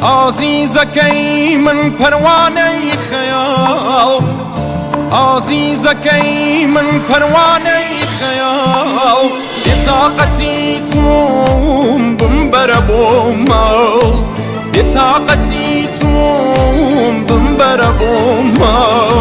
ئازیزەکەی من پەروانەی خەیاڵ، ئازیزەکەی من پەروانەی خەیاڵ، بێتاقەتی تۆم بمبەرە بۆ ماڵ، بێتاقەتی تۆم بمبەرە بۆ ماڵ.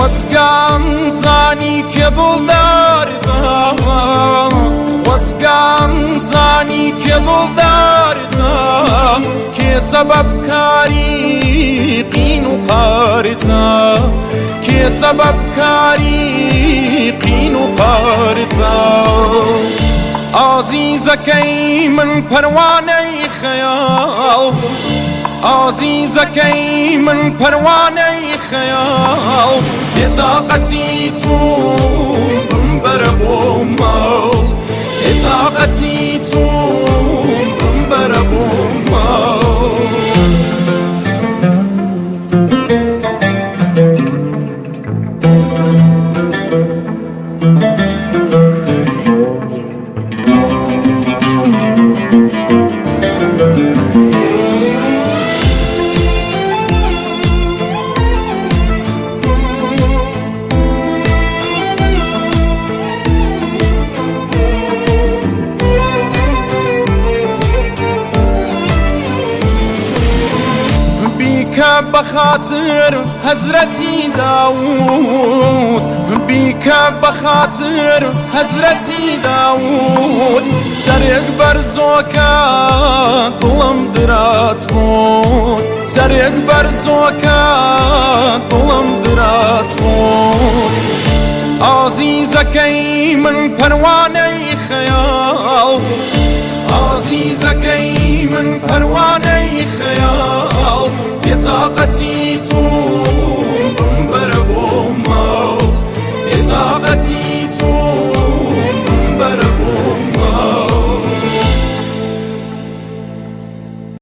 خۆزگام زانی کێ دڵدارتە، خۆزگام زانی کێ دڵدارتە، کێ سەبەبکاری قین و قارتە، کێ سەبەبکاری قین و قارتە. ئازیزەکەی من پەروانەی خەیاڵ، ئازیزەکەی من پەروانەی خەیاڵ، بێتاقەتی تۆم بمبەرە بۆ ماڵ، بێتاقەتی تۆم بمبەرە بۆ ماڵ. بیکە بەخاتر هەزرەتی داود، بیکە بەخاتر هەزرەتی داود، سەرێک بەرزۆکە دڵم درات بوو، سەرێک بەرزۆکە دڵم درات بوو. ئازیزەکەی من پەروانەی خەیاڵ، ئازیزەکەی من پەروانەی خەیاڵ.